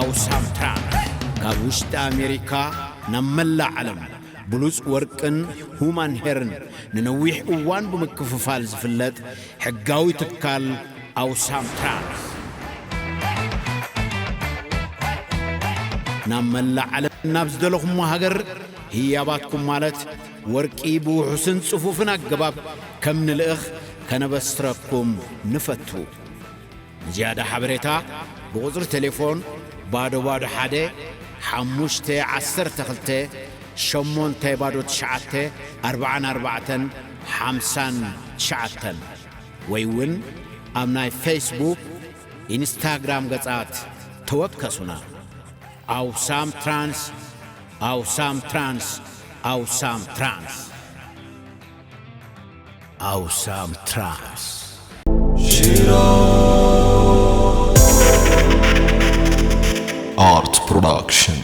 ኣውሳም ትራንስ ካብ ውሽጢ ኣሜሪካ ናብ መላእ ዓለም ብሉጽ ወርቅን ሁማን ሄርን ንነዊሕ እዋን ብምክፍፋል ዝፍለጥ ሕጋዊ ትካል ኣውሳም ትራንስ፣ ናብ መላእ ዓለም ናብ ዝደለኹሞ ሃገር ህያባትኩም ማለት ወርቂ ብውሑስን ጽፉፍን ኣገባብ ከም ንልእኽ ከነበስረኩም ንፈቱ። ንዝያዳ ሓበሬታ ብቁጽሪ ቴሌፎን ባዶ ባዶ ሓደ ሓሙሽተ ዓሰርተ ክልተ ሸሞንተ ባዶ ትሽዓተ ኣርባዓን ኣርባዕተን ሓምሳን ትሽዓተን ወይ እውን ኣብ ናይ ፌስቡክ፣ ኢንስታግራም ገጻት ተወከሱና። ኣውሳም ትራንስ፣ ኣውሳም ትራንስ፣ ኣውሳም ትራንስ። ኣውሳም ትራንስ። ኣርት ፕሮዳክሽን።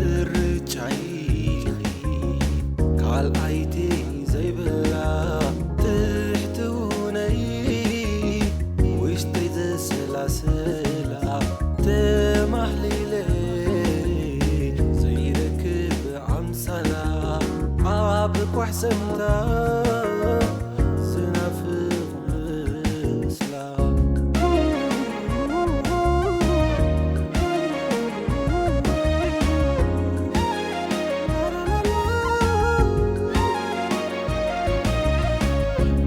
ምርጫይ ኢኺ ካልኣይቲ ዘይብላ ትሕትውነይ ውሽጠይ ዘሰላስላ ተማህሊለ ዘይረክብ ኣምሳላ ኣብ ኳሕሰምታ ዝናፍቕ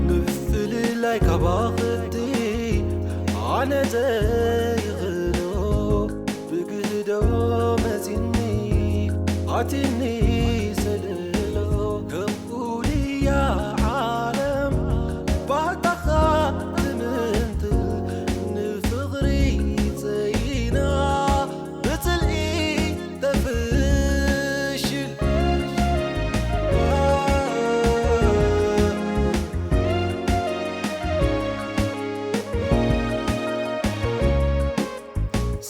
ምፍልላይ ካባኽቲ ኣነ ዘይኽእሎ ብግህዶ መዚኒ ኣቲኒ ሰለሎ ኡልያ ዓለም ባህታኻ ትምንትል ንፍቕሪ ጸይና ብጽልኢ ተፍሽል።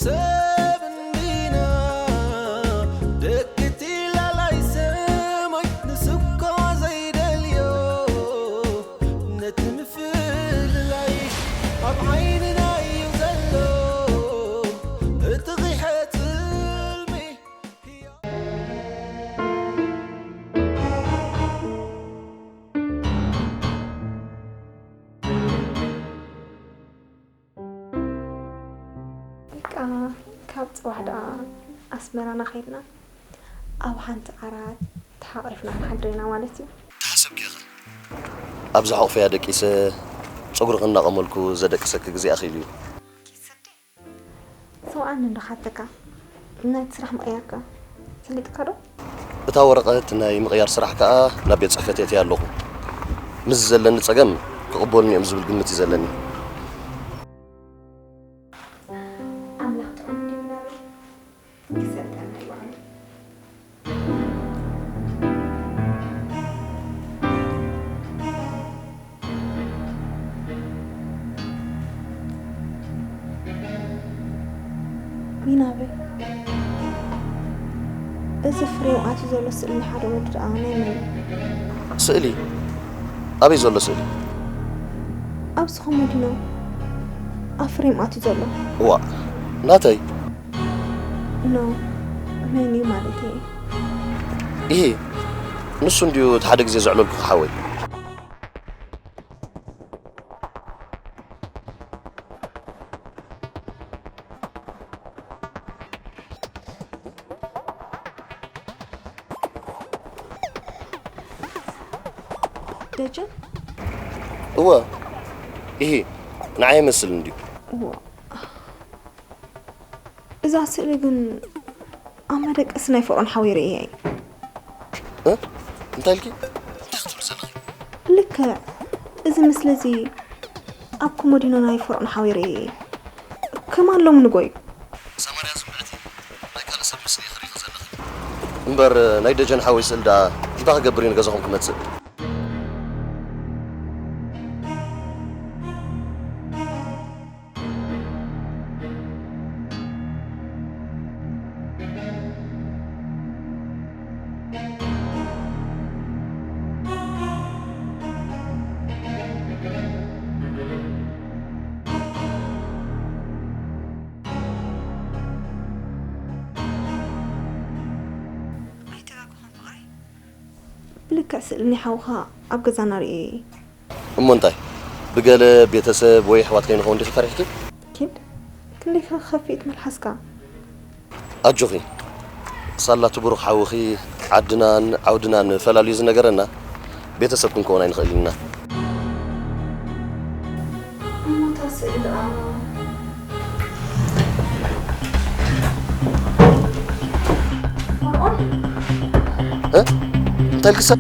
ሰብ እንዲና ደቂ እቲ ላላይ ሰማይ ንስኳ ዘይደልዮ ነቲ ምፍልላይ ኣብ ዓይንና እዩ ዘሎ እቲ ቂሐ ጽልሚ። በቃ ካብ ጽባሕ ደኣ ኣስመራና ከይድና ኣብ ሓንቲ ዓራት ተሓቒፍና ክንሓድር ኢና ማለት እዩ። ተሓሰብኪ ኢኺ? ኣብዚ ሕቑፈያ ደቂሰ ጸጉርኺ እናቐመልኩ ዘደቅሰኪ ግዜ ኣኺሉ እዩ። ሰውኣኒ እንዶ ክሓተካ፣ ናይቲ ስራሕ ምቕያርካ ፈሊጥካ ዶ? እታ ወረቐት ናይ ምቕያር ስራሕ ከኣ ናብ ቤት ጽሕፈት የእትያ ኣለኹ። ምስዚ ዘለኒ ጸገም ክቕበሉኒ እዮም ዝብል ግምት እዩ ዘለኒ። ኣምላኽ ጥዑም ድዩ ናበይ? ክሰልጠና ይባዕሉ። ሚናበይ፣ እዚ ፍሬም ኣትዩ ዘሎ ስእሊ ናይ ሓደ ወዲ ደኣ ናይ መን እዩ? ስእሊ? ኣበይ ዘሎ ስእሊ? ኣብዚ ኮሞዲኖ ኣብ ፍሬም ኣትዩ ዘሎ። እዋእ፣ ናተይ? ኖ፣ ናይኒ ማለተይ እየ። ኢሂ፣ ንሱ እንድዩ እቲ ሓደ ግዜ ዘዕለልኩኻ ሓወይ። ደጀን? እወ፣ ኢሂ፣ ንዓይ ይመስል እንድዩ። እወ። እዛ ስእሊ ግን ኣብ መደቀሲ ናይ ፍቕሮን ሓዊረያ እየ። እ? እንታይ ኢልኪ? እንታይ ክትብሊ ዘለኺ? ልክዕ እዚ ምስሊ እዚ ኣብ ኮሞዲኖ ናይ ፍቕሮን ሓዊረያ እየ። ከማን ሎሚ ንጎ እዩ። ሰማርያ ዝምዕቲ ናይ ካልእ ሰብ ምስሊ ኢኺ እምበር ናይ ደጀን ሓወይ ስእል ደኣ እንታይ ክገብር እዩ ንገዛኹም ክመጽእ? ኣይተጋገኹን ፍቕረይ። ብልክዕ ስእሊ ናይ ሓውኻ ኣብ ገዛና ርእየዮ እየ። እሞ እንታይ? ብገለ ቤተሰብ ወይ ኣሕዋት ከይንኸውን ዲኺ ፈሪሕኪ? ኪድ፣ ክንደይ ከ ከፊእት መልሓስካ? ኣጆኺ። ሳላ እቲ ብሩኽ ሓውኺ ዓድናን ዓውድናን ፈላልዩ ዝነገረና ቤተሰብ ክንከውን ኣይንኽእልን ኢና። እሞ እታ ስእሊ ደኣ? ፈርዖን? እ? እንታይ ኢልኪ ሰብ?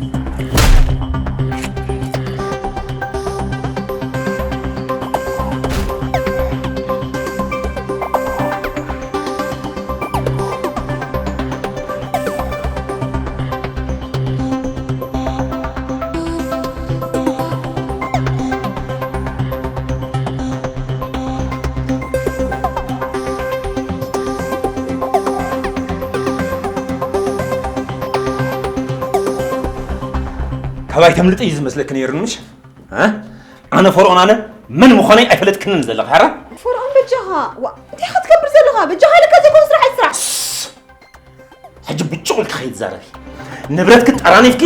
ካባይ ተምልጥ እዩ ዝመስለኪ ነይሩ ምሽ? እ? ኣነ ፈርዖን ኣነ መን ምዃነይ ኣይፈለጥክንን ዘለኺ ሓራ? ፈርዖን በጃኻ ዋ እንታይ ኢኻ ትገብር ዘለኻ? በጃኻ ኢለካ ዘይኮነ ስራሕ ኣይትስራሕ። ሕጂ ብጭቕ ኢልኪ ከይትዛረቢ። ንብረትኪ ጠራኒፍኪ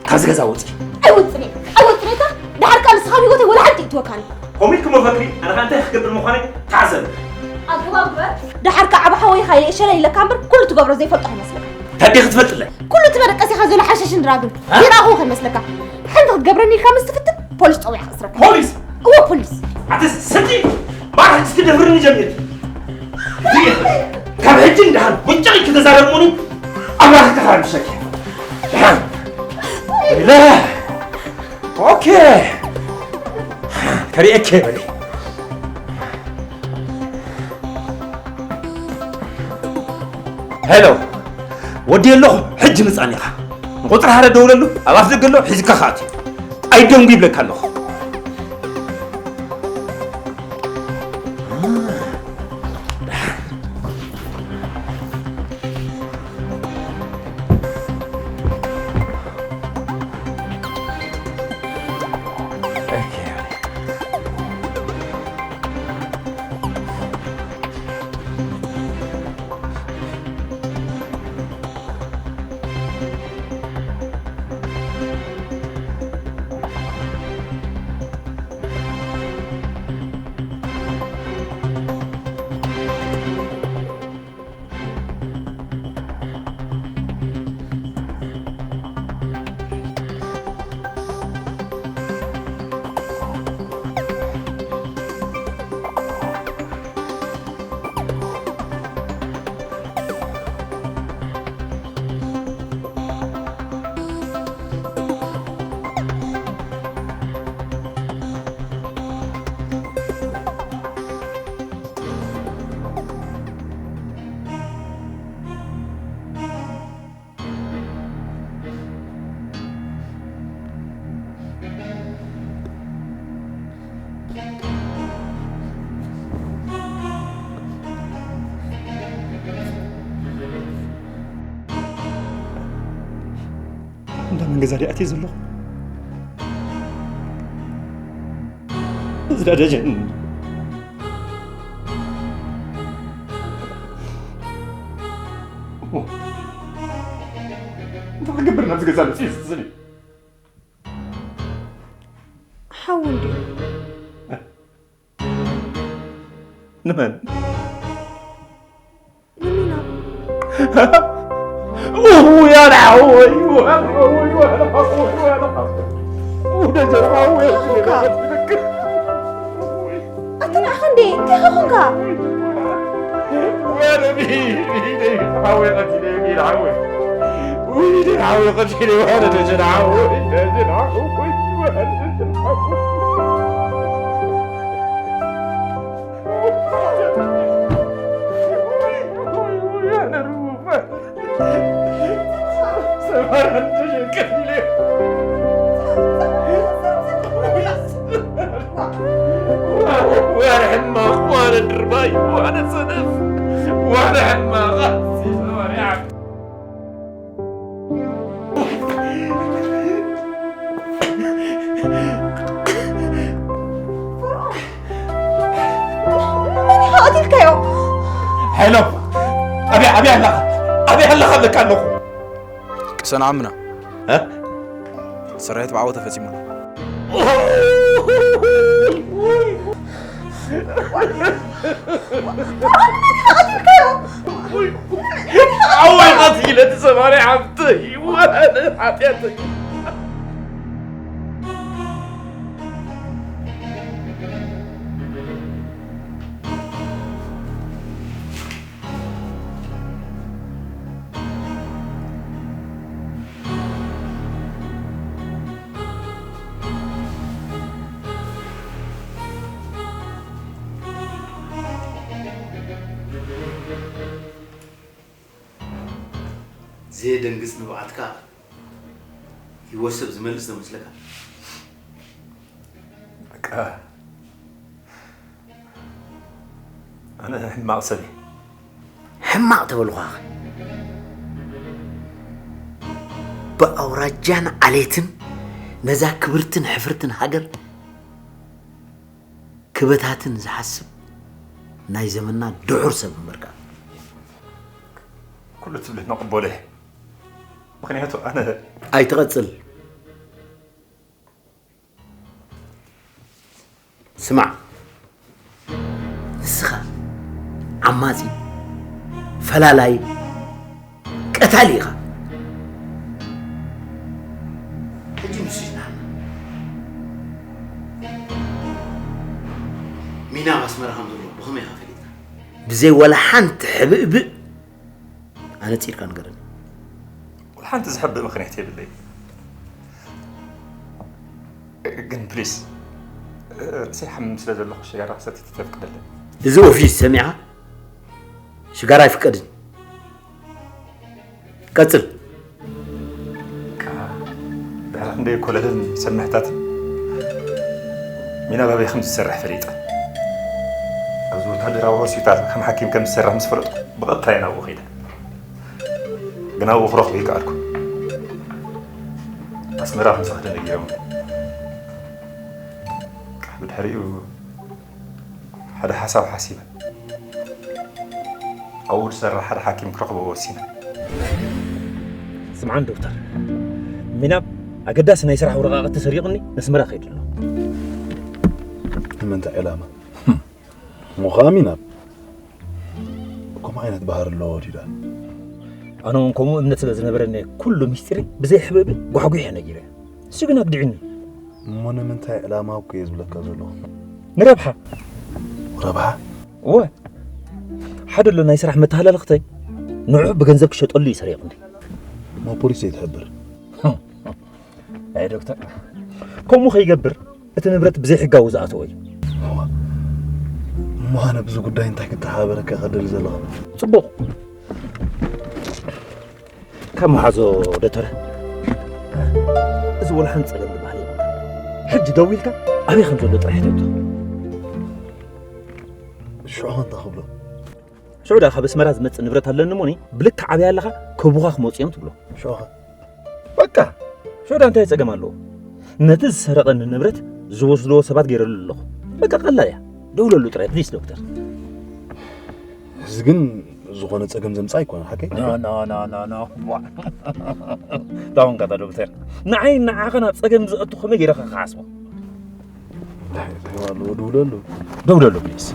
ካብዚ ገዛ ውፂ። ኣይወፅን እየ ኣይወፅን እየ እታ ድሓር ቃል ንስኻ ኣብ ህይወተይ ወላ ሓንቲ እትወካኒ። ከምኡ ኢልኪ እሞ ፈክሪ ኣነ ኸ እንታይ ክገብር ምዃነይ ተዓዘቢ። ኣገባብ ግበር። ድሓር ከዓ ብሓወይ ኢኻ ኢለ እሸለል ኢለካ እምበር ኩሉ ትገብሮ ዘይፈልጦ ኣይመስለካ። ታዲያ ክትፈልጥለይ? ኩሉ እቲ መደቀሲኻ ዘሎ ሓሸሽን ድራግን ይረኣኹ ከይመስለካ። ሓንቲ ክትገብረኒ ኢልካ ምስ ትፍትን ፖሊስ ፀዊዐ ክእስረካ። ፖሊስ? እወ ፖሊስ። ኣቲ ሰቲ ባር ሕጂ ትደፍርኒ ጀሚር። ካብ ሕጂ እንዳሃን ውጭቂ ክትዛረብ ሙኒ ኣምላኽ ተኻል ብሰኪ። ደሓን ኢለ ኦኬ ከሪኤኬ በሊ። ሄሎ ወዲ ኣለኹ ሕጂ ምጻን ኢኻ። ንቁጽሪ ሓደ ደውለሉ ኣብ ኣፍ ደገ ኣሎ ሒዝካ ከኣት እዩ። ኣይደንጉ ይብለካ ኣለኹ። እንዳ መን ገዛ ድኣ ኣትየ ዘለኹ? እዚ ደኣ ደጀን እንታይ ክገብር ናብዚ ገዛ መፅእ ዝስኒ ሓው እንድዩ ንመን ንሚና ያዳወይ ኣታ ንዓኻ እንዴ እንታይ ኾንካ ማርያም ተሸንቀት ኢለ። ዋነ ሕማቕ፣ ዋነ ድርባይ፣ ዋነ ሰነፍ፣ ዋነ ሕማቕ። ማርያም። ኣቲልካዮ። ሄሎ፣ ኣበይ ኣበይ ኣለኻ? ኣበይ ኣለኻ ኣለካ ኣለኹ። ቅሰን ዓምና። ሰራዊት ብዓወት ተፈጺሙና። ኣወይ ቀትለ ትሰማሪ ሓፍተይ፣ ወነ ሓጢኣተይ። ዘየደንግጽ ንብዓትካ ህይወት ሰብ ዝመልስ ዶ መስለካ? በቃ ኣነ ሕማቕ ሰብ እየ። ሕማቕ ተበልኳኸ? ብኣውራጃን ዓሌትን ነዛ ክብርትን ሕፍርትን ሃገር ክበታትን ዝሓስብ ናይ ዘመንና ድሑር ሰብ እምበርካ። ኩሉ ትብለኒ ቅበሎ እየ። ምኽንያቱ ኣነ ኣይትቐጽል። ስማዕ፣ ንስኻ ዓማጺ፣ ፈላላይ፣ ቀታሊ ኢኻ። ሕጂ ንሱ ይጽናሕና። ሚና ኣብ ኣስመራ ከም ዘሎ ብኸመይ ኢኻ ፈሊጥካ? ብዘይ ወላ ሓንቲ ሕብእብእ ኣነጺርካ ንገረኒ። ወላ ሓንቲ ዝሕብእ ምኽንያት የብለይ። ግን ፕሊስ ርእሰይ ሓምም ስለ ዘለኹ ሽጋራ ክሰቲ ተፍቅደለይ። እዚ ኦፊስ ሰሚዓ ሽጋራ ኣይፍቀድን። ቀጽል። ድሕሪ ክንደይ ኮለልን ሰምሕታትን ሚና ባበይ ከም ዝሰርሕ ፈሊጠ። ኣብዚ ወታደራዊ ሆስፒታል ከም ሓኪም ከም ዝሰርሕ ምስ ፈለጥኩ ብቐጥታ እየ ናብኡ ከይደ። ግን ኣብኡ ክረኽቦ ይከኣልኩ። ኣስመራ ከም ዝኸደ ነጊሮም። ብድሕሪኡ ሓደ ሓሳብ ሓሲበ። ኣብኡ ዝሰርሕ ሓደ ሓኪም ክረኽቦ ወሲነ። ስምዓን ዶክተር፣ ሚናብ ኣገዳሲ ናይ ስራሕ ወረቓቕቲ ሰሪቑኒ ነስመራ ከይዱ ኣሎ። ንምንታይ ዕላማ? እሞ ኸኣ ሚናብ ከምኡ ዓይነት ባህሪ ኣለዎ ድዩ ደኣ? ኣነ እውን ከምኡ እምነት ስለ ዝነበረኒ ኩሉ ሚስጢሪ ብዘይ ሕብእብእ ጓሕጒሐ ነጊረ። እሱ ግን ኣግዲዑኒ። እሞ ንምንታይ ዕላማ እኮ እየ ዝብለካ ዘለኹ። ንረብሓ። ረብሓ? እወ። ሓደ ኣሎ ናይ ስራሕ መተሃላልኽተይ ንዑ ብገንዘብ ክሸጠሉ እዩ ሰሪቕኒ። እሞ ፖሊስ ዘይትሕብር? ኣይ ዶክተር፣ ከምኡ ከይገብር እቲ ንብረት ብዘይሕጋዊ ዝኣተወ እዩ። እሞ ኣነ ብዚ ጉዳይ እንታይ ክተሓባበረካ ከደሊ ዘለኹ? ጽቡቕ። ካብ መሓዞ ዶክተር፣ እዚ ወላ ሓንቲ ጸገም ዝበሃል የብሉን። ሕጂ ደዊልካ ኣበይ ከም ዘሎ ጥራሕ ሕተቶ። ሽዑ እንታይ ክብሎ? ሽዑ ደኣ ካብ ኣስመራ ዝመጽእ ንብረት ኣለኒ እሞኒ ብልክዕ ኣበይ ኣለኻ ከቡኻ ክመጹ እዮም ትብሎ። ሽዑ ኸ? በቃ። ሽዑ ደኣ እንታይ ጸገም ኣለዎ? ነቲ ዝሰረቐኒ ንብረት ዝወስድዎ ሰባት ገይረሉ ኣለኹ። በቃ ቀላል እያ። ደውለሉ ጥራይ ፕሊስ ዶክተር። እዚ ግን ዝኾነ ጸገም ዘምጽእ ኣይኮነን ሓቀይ? ኖ ኖ ኖ ኖ ኖ። ዋ። ታውን ካታ ዶክተር። ንዓይ ንዓኻ ናብ ጸገም ዘእቱ ከመይ ገይረ ክሓስቦ? እንታይ እንታይ ኣለዎ? ደውለሉ። ደውለሉ ፕሊስ።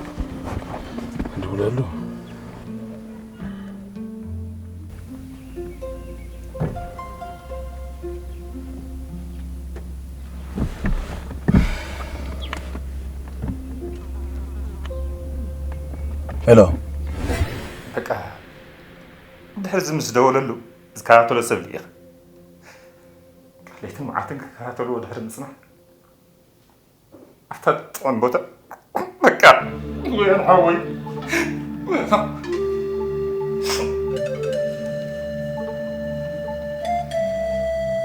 ደውለሉ። ሄሎ። በቃ ድሕሪ እዚ ምስ ደወለሉ ዝከታተሎ ሰብ ልኢኻ። ለይትን መዓልትን ክከታተልዎ ድሕሪ ምጽናሕ ኣብታ ጥዑም ቦታ በቃ ወያን ሓወይ።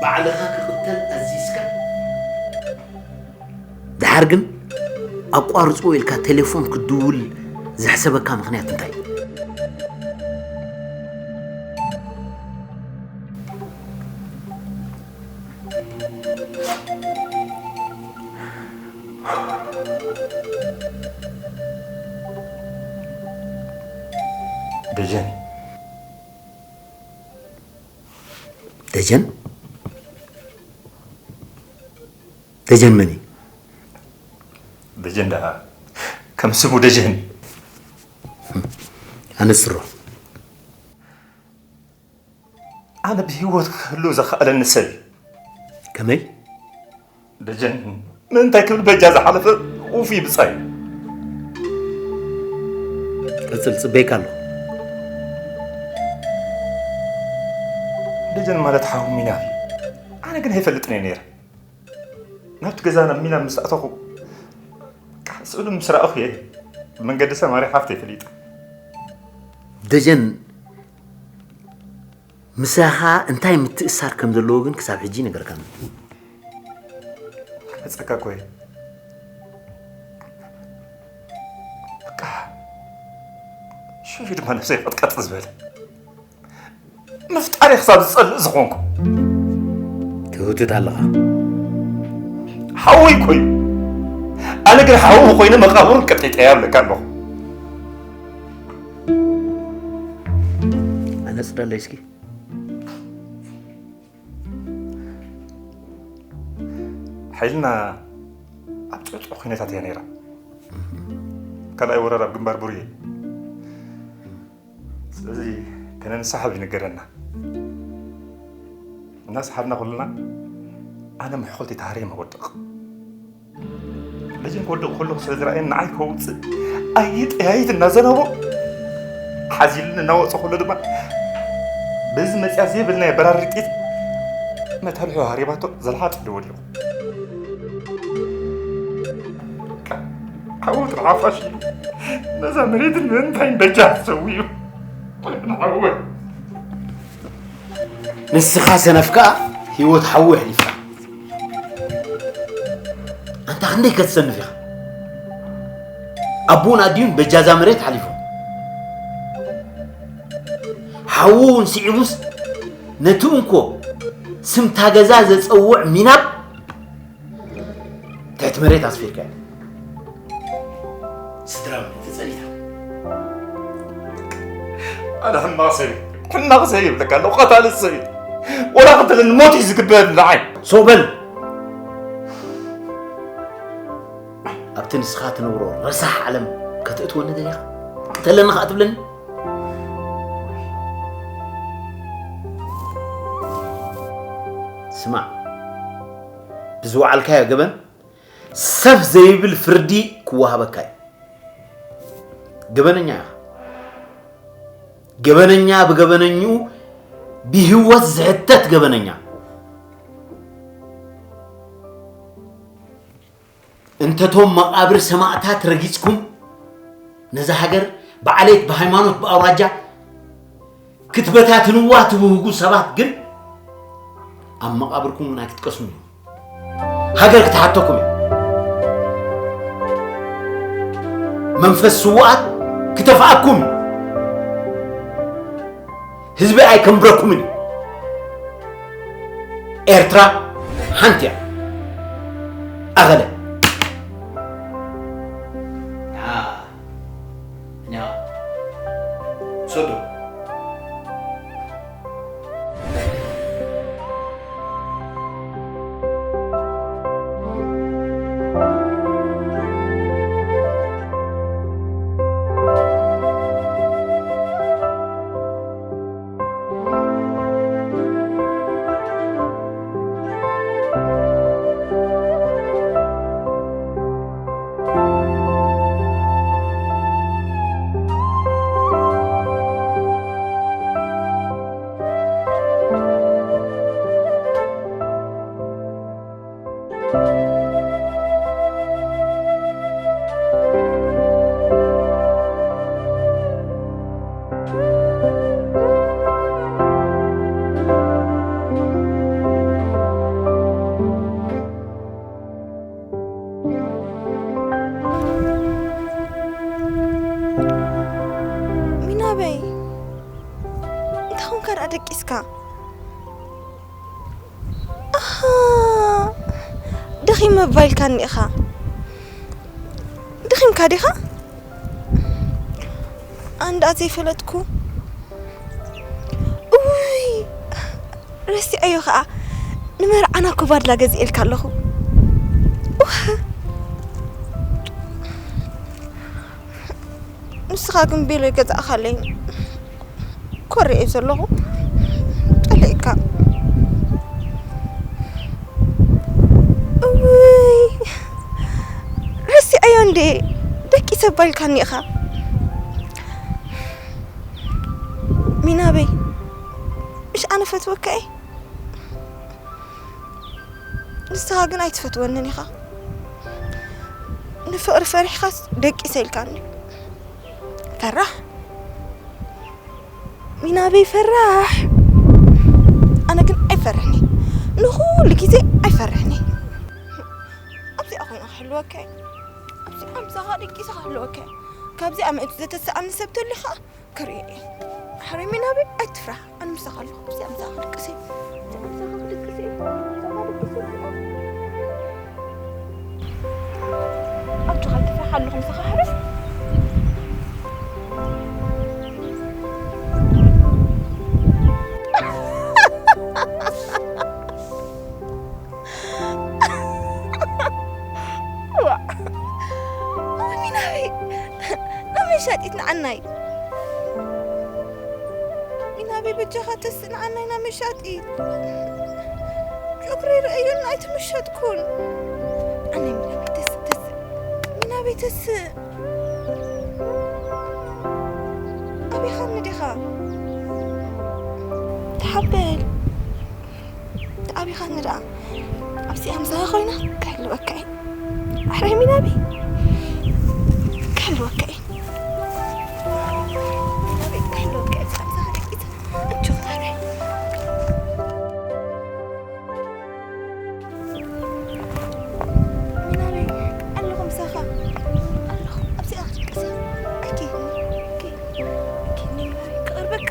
ባዕልኻ ክቕተል ኣዚዝካ፣ ድሓር ግን ኣቋርጽዎ ኢልካ ቴሌፎን ክትድውል ዘሕሰበካ ምኽንያት እንታይ? ደጀን። ደጀን? ደጀን መን እዩ? ደጀን ደኣ ከም ስሙ ደጀን። ኣነጽሮ። ኣነ ብህይወት ክህሉ ዘኽኣለኒ ሰብ እዩ። ከመይ? ደጀን ምእንታይ ክብል በጃ ዝሓለፈ ውፉይ ብጻይ እዩ። ቀጽል፣ ጽበይካ ኣለኹ። ደጀን ማለት ሓው ሚናብ እዩ። ኣነ ግን ኣይፈልጥን እየ ነይረ። ናብቲ ገዛ ናብ ሚናብ ምስ ኣተኹ፣ በቃ ስእሉ ምስ ረኣኹ እየ ብመንገዲ ሰማርያ ሓፍተይ ፈሊጠ። ደጀን ምሳኻ እንታይ ምትእሳር ከም ዘለዎ ግን ክሳብ ሕጂ ይነገርካኒ። ክመጸካ እኮ እየ። በቃ ሽዑ ድማ ነብሰይ ቀጥቀጥ ዝበለ። ምፍጣሪ ክሳብ ዝጸልእ ዝኾንኩ። ትህውትት ኣለኻ። ሓወይ እኮ እዩ። ኣነ ግን ሓዉ ኮይነ መቓብሩ ቀጢጠያ እብለካ ኣለኹ። ኣነጽረለይ እስኪ። ሓይልና ኣብ ጽዑቕ ኩነታት እያ ነይራ። ካልኣይ ወራር ኣብ ግንባር ቡርየ። ስለዚ ከነንሳሓብ ይንገረና። እናሰሓብና ከለና ኣነ ምሕኾልቲ ተሃርየ መወድቕ። ደጀን ክወድቕ ከለኹ ስለ ዝረኣየኒ ንዓይ ከውፅእ ኣይጠያይት እናዘነቦ ሓዚሉኒ እናወፀ ከሎ ድማ በዚ መፅያ ዘይብልናዮ በራሪ ጥይት መታልሑ ሃሪባቶ ዘልሓጥ ኢሉ ወዲቑ። ዓወት ንሓፋሽ ኢሉ ነዛ መሬትን ምእንታይን በጃ ተሰዊኡ ንዓወት። ንስኻ ሰነፍ ከኣ ህይወት ሓዉ የሕሊፍካ። ኣንታ ክንደይ ከትሰንፍ ኢኻ። ኣቦን ኣዲኡን በጃዛ መሬት ሓሊፎም። ሓዉ እውን ስዒቡስ ነቲ እንኮ ስምታ ገዛ ዘጸውዕ ሚናብ ትሕቲ መሬት ኣስፊርካዮ። ስድራ ቤት ተጸኒታ። ኣነ ሕማቕ ሰብ እየ። ሕማቕ ሰብ እየ ይብለካ ኣለኹ። ቀታሊ ሰብ እየ። ወላ ክትብለኒ ሞት እዩ ዝግበረኒ ንዓይ። ሰው በል። ኣብቲ ንስኻ ትነብሮ ረሳሕ ዓለም ከተእትወኒ ደሊኻ? ቅተለኒ ኸኣ ትብለኒ? ስማዕ፣ ብዝወዓልካዮ ገበን ሰብ ዘይብል ፍርዲ ክወሃበካ እዩ። ገበነኛ ኢኻ። ገበነኛ ብገበነኝኡ ብህይወት ዝሕተት ገበነኛ። እንተቶም መቓብር ሰማእታት ረጊጽኩም፣ ነዛ ሃገር ብዓሌት፣ ብሃይማኖት፣ ብኣውራጃ ክትበታትንዋ ትብህጉ ሰባት ግን ኣብ መቓብርኩም እውን ኣይክትቀስኑ እዮም። ሃገር ክትሓተኩም እያ። መንፈስ ስዉኣት ክተፍኣኩም እዩ። ህዝቢ ኣይከንብረኩምን እዩ። ኤርትራ ሓንቲ እያ። ኣኸለ። ያ፣ ያ፣ ሶዶ። ደቂስካ። ኣሃ፣ ደኺመ እባ ኢልካኒ ኢኻ። ደኺምካ ዲኻ? ኣንዳ ዘይፈለጥኩ። እውይ፣ ረሲዐዮ ኸኣ። ንመርዓና ኮባድላ ገዚኤልካ ኣለኹ። እዋ። ንስኻ ግን ቤሎ ይገዛእኻለይ። ኮሪዐ እዩ ዘለኹ። ጠሊእካ። እውይ፣ ረሲዐዮ እንዴ? ደቂሰ እባ ኢልካኒ ኢኻ። ሚናበይ፣ ምሽ ኣነ ፈትወካ እየ። ንስኻ ግን ኣይትፈትወንን ኢኻ። ንፍቕሪ ፈሪሕካስ ደቂሰ ኢልካኒ። ፈራሕ። ሚናበይ ፈራሕ። ኣነ ግን ኣይፈርሕን እየ። ንኹሉ ግዜ ኣይፈርሕን እየ። ኣብዚኣ ኮይነ ክሕልወካ እየ። ኣብዚኣ ምሳኻ ደቂሰ ክሕልወካ እየ። ካብዚኣ መእቱ ዘተስኣኒ ሰብ ተልዩ ኸኣ ክርኢ እየ። ሕራይ ሚናበይ ኣይትፍራሕ። ኣነ ምሳኻ ኣለኹ። ኣብዚኣ ምሳኻ ክድቅስ እየ። ኣብዚኣ ምሳኻ ክድቅስ እየ። ምሳኻ ክድቅስ እየ። ኣጆኻ ኣይትፍራሕ ኣለኹ ምሳኻ ሕራይ። ዋእ። ሚናበይ፣ ናብ መሻጢት ንዓናይ። ሚናበይ በጃኻ ተስእ ንዓናይ ናብ መሻጢት። ጨጉረይ ረኣዮን ኣይተመሸጥኩን። ኣነ ሚናበይ ተስእ፣ ተስእ። ሚናበይ ተስእ። ኣበይኻኒ ዲኻ? ተሓበል። ኣበይኻኒ ደኣ? ኣብዚኣ ምሳኻ ኮይና ክሕልወካ እየ። ኣሕራይ ሚናበይ ክሕልወካ እየ። ሚናበይ ክሕልወካ እየ። ኣብዚኣ ምሳኻ ደቂሰ። ኣጆኻ ኣሕራይ። ሚናበይ ኣለኹ ምሳኻ። ኣለኹ። ኣብዚኣ ክትድቅስ እየ። ኣይትሂድኒ። ኣይትሂድኒ። ኣይትሂድኒ ሚናበይ። ክቐርበካ።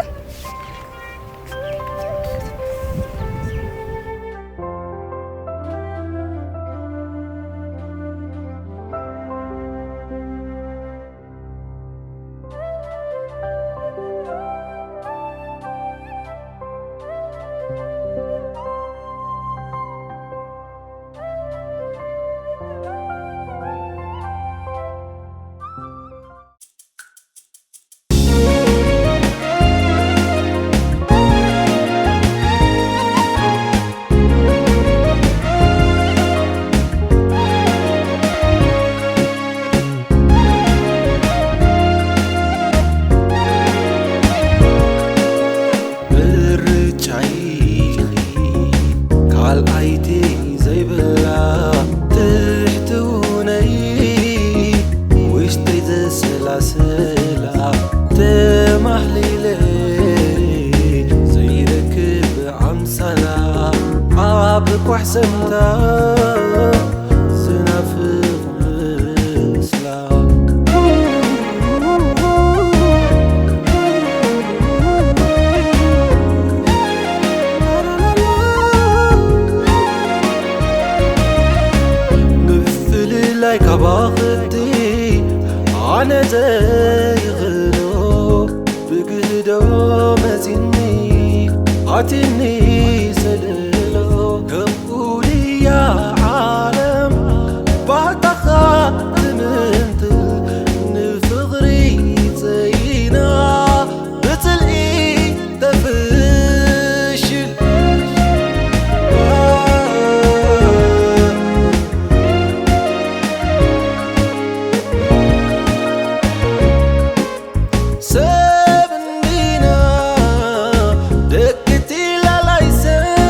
ምርጫይ ካልኣይቲ ዘይብላ ትሕትውነይ ውሽጠይ ዘሰላስላ ተማህሊለ ዘይረክብ ኣምሳላ ኣብ ኳሕሰምታ ዝናፍቕ ምፍልላይ ካባኽቲ ኣነ ዘይኽእሎ ብግህዶ መጺኒ ኣቲኒ ሰለሎ። ከምኡ ድያ ዓለም ባህታኻ ትምንትል ንፍቕሪ ጸይና ብጽልኢ ተፍሽል። ሰብ እንዲና ደቂ እቲ ላላይ ሰብ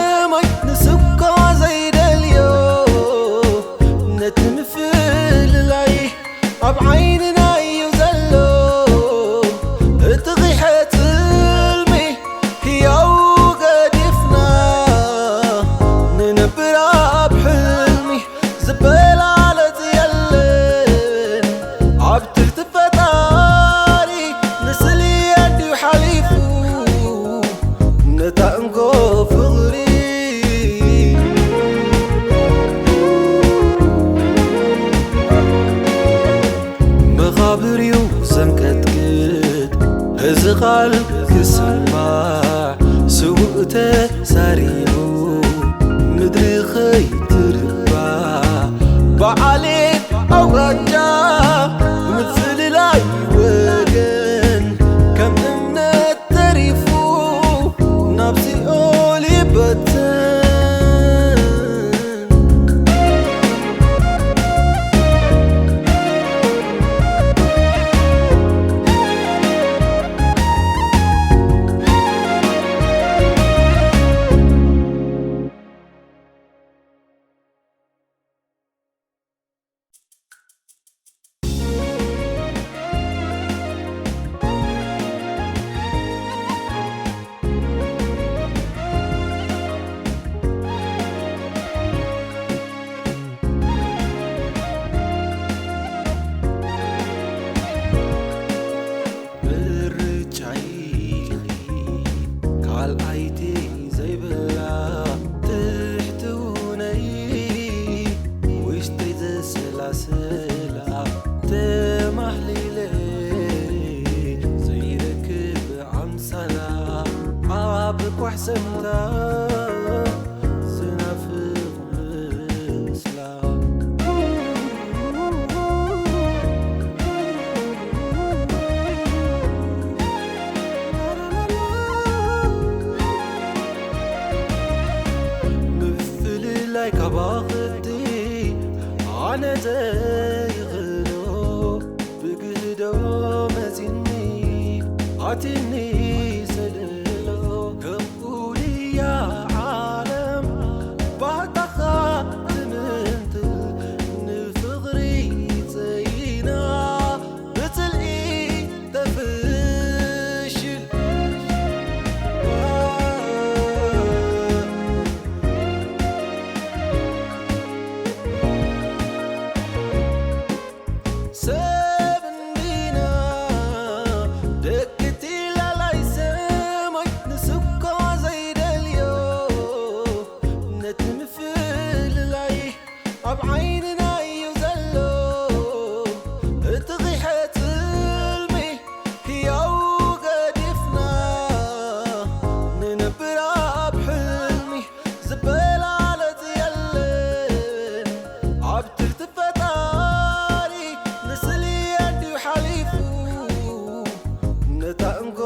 ክዲ ኣነ ዘይኽእሎ ብግህዶ መጺኒ ኣቲኒ ሰለሎ። ከምኡ ድያ ዓለም ባዕዳኻ ትምንትል ንፍቕሪ ጸይና ብጽልኢ ተፍሽል። ሰብ እንዲና ደቂ እቲ ላዕላይ ሰማይ ንሱ እኳ ዘይደልዮ ነቲ ምፍልላይ ኣብ ዓይንና እዩ ዘሎ። እቲ ቂሐት ህልሚ ህያው ገዲፍና ንነብር ኣብ ሕልሚ ዝበላለጽ የለን። ኣብ ትሕቲ ፈጣሪ ንስሊ እንድዩ ሓሊፉ ነታ እንኮ